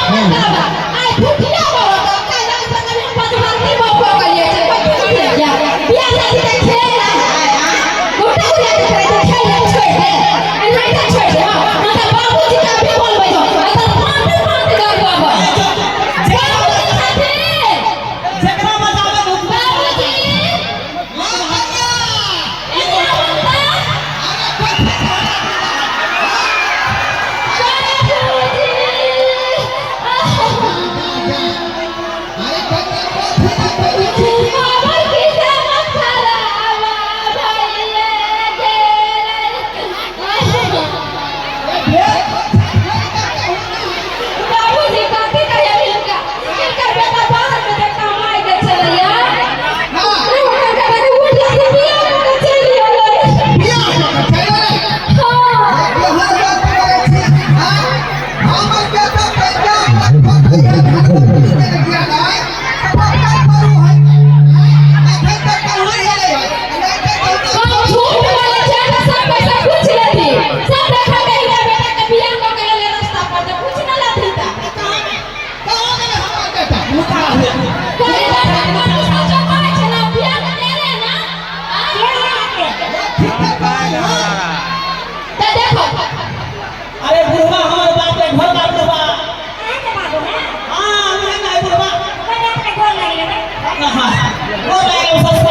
बाबा आइ फुटिया बाबा तऽ काल्हि लग तऽ कभी हम पचभांती बाबा करिए छै कथी बुझलियै बियाह शादी के खेल है गोटा गुड़िया के खेल है, खेल है, छोड़ दे एनाहिते छोड़ दे। हां हम तऽ बाबूजी के अभी बोलबै जो आ तऽ पाँच पाँच कर बाबा बाबूजी छथिन। जकरा बजावे के बाबूजी एने आउ तऽ। बाबूजी कथी कहिए हिनका हिनकर बेटा बाहर में जे कमाइ के छलैया हुनकर बेटा के उठ के बियाह कऽ के चलि गेलै। हाँ। हम झूठ बोलै छै तऽ सब पैसा पूछ लेती सब देखा के हिनकर बेटा के बियाह कऽ के एलै रास्ता पर तऽ पूछ न लेती तऽ कोई बेटा के सचो कहै छै ना बियाह कऽ के एलै ना तऽ देखो। अरे बुढ़वा हमर बाप के घर का बुढ़वा। हाँ, उहे ना है बुढ़वा। हाँ, गोर लागल सब।